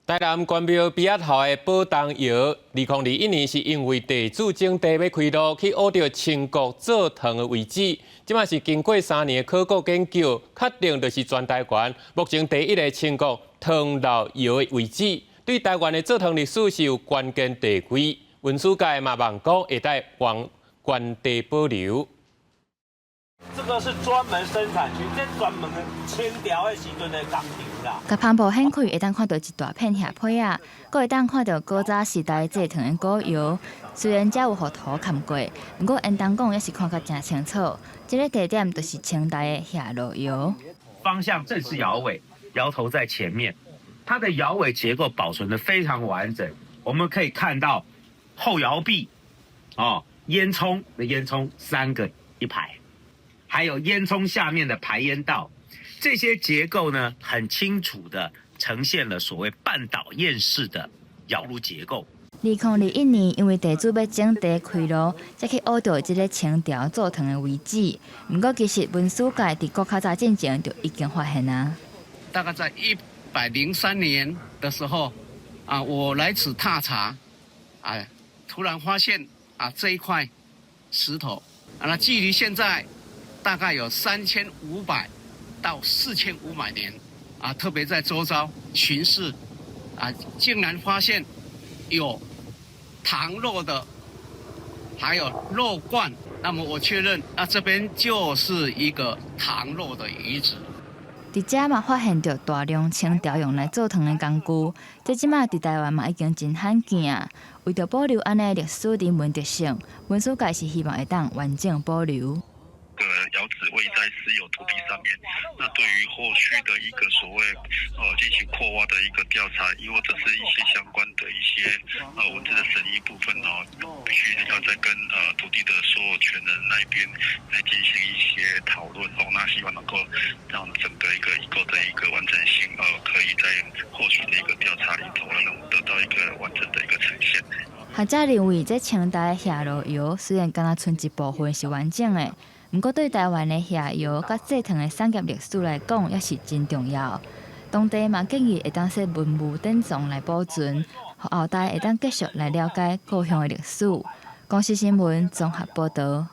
台南關廟埤仔頭的寶東窯，2021年是因為地主徵地欲開路，去挖著清國做糖的遺址。這馬是經過3年的考古研究，確定就是全台灣目前第一个清國糖老窯的遺址，對台灣的做糖歷史是有關鍵地位。文史界嘛望講會當原地保留。這個是專門生產區，這專門清朝的時陣的工廠啦。共帆布掀開，會當看到一大片瓦坯仔，閣會當看到古早時代製糖的古窯。雖然遮有予土崁過，毋過應當講猶是看甲誠清楚。這个地點就是清代的瓦爐窯。方向正是窯尾，窯頭在前面，它的窯尾結構保存得非常完整。我們可以看到後窯壁，哦，煙囪的煙囪三個一排。還有煙囪下面的排煙道，這些結構呢，很清楚地呈現了所謂半島堰式的窯爐結構。2021年，因為地主欲徵地開路，才去挖著這个清朝做糖的遺址。毋過，其實文史界佇閣較早進前就已經發現啊。大概在103年的時候，啊，我來此踏查，啊，突然發現啊這一塊石頭，啊，那距離現在大概有3500到4500年，啊，特別在周遭巡視，啊，竟然發現有糖漏的，還有漏罐，那麼我確認，啊，這邊就是一個糖漏的遺址。佇遮嘛發現著大量清朝用來做糖的工具，這這馬佇台灣嘛已經真罕見啊。為著保留按呢歷史人文特色，文史界是希望會當完整保留。個窯址位在私有土地上面，那對於後續的一個所謂進行擴挖的一個調查，亦或者是一些相關的一些文字的審議部分哦，必須要再跟土地的所有權人那邊來進行一些討論哦。那希望能夠讓整個一個遺構的一個完整性，可以在後續的一個調查裡頭能得到一個完整的一個呈現。學者認為，這清代的瓦爐窯雖然敢若賰一部分是完整的，毋過對台灣的瓦窯佮製糖的產業歷史來講，猶是真重要。當地嘛建議會當設文物典藏來保存，予後代會當繼續來了解故鄉的歷史。公視新聞綜合報導。